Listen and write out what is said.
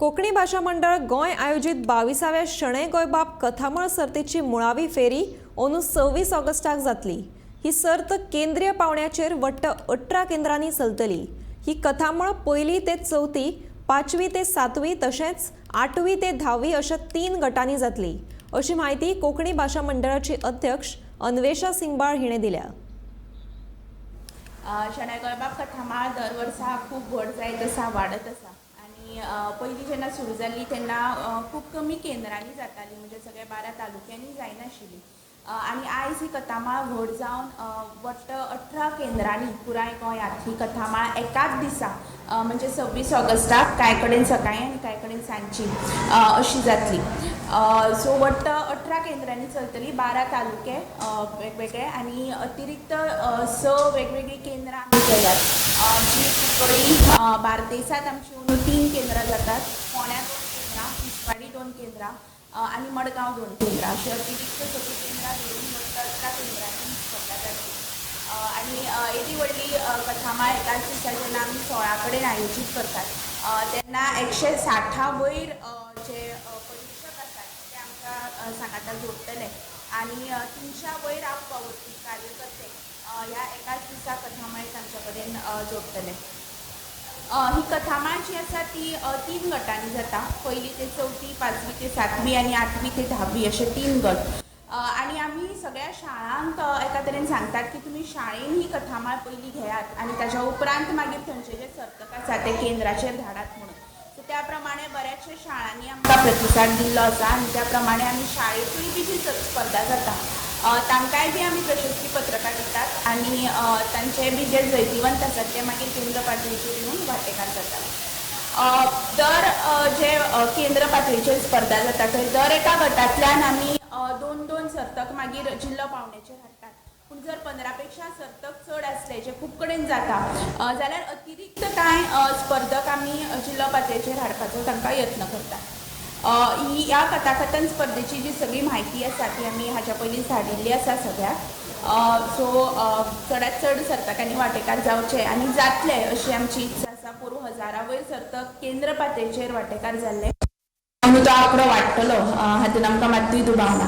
कोंकणी भाशा मंडळ गोंय आयोजीत 22व्या शणै गोंयबाब कथामळ सर्तीची मुळावी फेरी अंदू 26 ऑगस्टाक जातली. ही सर्त केंद्रीय पावंड्याचेर वट्ट 18 केंद्रांनी चलतली. ही कथामळ पयली ते चवथी, पांचवी ते सातवी तशेंच आठवी ते धावी अशा 3 गटांनी जातली, अशी म्हायती कोंकणी भाशा मंडळाची अध्यक्ष अन्वेषा सिंगबाळ हिणें दिल्या. शणै गोंयबाब कथामाळ दर वर्सा खूब व्हड जायत आसा, वाडत आसा आनी पयलीं जेन्ना सुरू जाल्ली तेन्ना खूब कमी केंद्रांनी जाताली, म्हणजे सगळ्या 12 तालुक्यांनी जायनाशिल्ली. आनी आयज ही कथामाळ व्हड जावन वट्ट 18 केंद्रांनी पुराय गोंयांत ही कथामाळ एकाच दिसा, म्हणजे 26 ऑगस्टाक, कांय कडेन सकाळीं आनी कांय कडेन सांजची अशी जातली. सो वट्ट 18 केंद्रांनी चलतली, 12 तालुके वेगवेगळे आनी अतिरिक्त 6 वेगवेगळीं केंद्रां आमी केल्यात, जी कुंकळी, बार्देसांत आमची अंदू 3 केंद्रां जातात, फोंड्या 2 केंद्रां, तिसवाडी 2 केंद्रां आनी मडगांव 2 केंद्रां, अशी अतिरिक्त सगळीं केंद्रां धरून वट्ट 18 केंद्रांनी स्पर्धा जातली. आनी येदी व्हडली कथामाळ एकाच दिसा जेन्ना आमी 16 कडेन आयोजीत करतात तेन्ना 160 वयर जे परिक्षक आसात ते आमकां सांगाता जोडटले आनी 300 वयर आप वावुरपी कार्यकर्ते ह्या एकाच दिसा कथामाळेक आमच्या कडेन जोडटले. ही कथामाळ जी आसा ती 3 गटांनी जाता. पयली ते चवथी, पांचवी ते सातवी आनी आठवी ते धावी अशे 3 गट. आनी आमी सगळ्या शाळांक एका तरेन सांगतात की तुमी शाळेन ही कथामाळ पयली घेयात आनी ताच्या उपरांत मागीर थंयचे जे सर्तक आसा ते केंद्राचेर धाडात म्हणून. सो त्या प्रमाणे बऱ्याचशा शाळांनी आमकां प्रतिसाद दिल्लो आसा आनी त्या प्रमाणे आमी शाळेंतूय बी जी स्पर्धा जाता तांकांय बी आमी प्रशस्ती पत्रकां दितात आनी तांचे बी जे जैतिवंत आसात ते मागीर केंद्र पातळीचेर येवन वांटेकार जातात. दर जे केंद्र पातळीचेर स्पर्धा जाता थंय दर एका गटांतल्यान आमी 2-2 सर्तक मागीर जिल्लो पावंड्याचेर हाडटात. पूण जर 15 पेक्षा सर्तक चड आसले, जे खूब कडेन जाता, जाल्यार अतिरिक्त कांय स्पर्धक आमी जिल्लो पातळीचेर हाडपाचो तांकां यत्न करतात. ही ह्या कथाकथन स्पर्धेची जी सगळी म्हायती आसा ती आमी हाच्या पयलींच धाडिल्ली आसा सगळ्याक. सो चडांत चड सर्तकांनी वांटेकार जावचे आनी जातले अशी आमची इत्सा आसा. पोरूं 1000 वयर सर्तक केंद्र पातळीचेर वांटेकार जाल्ले. अंदू तो आंकडो वाडटलो हातून आमकां मात्तूय दुबाव ना.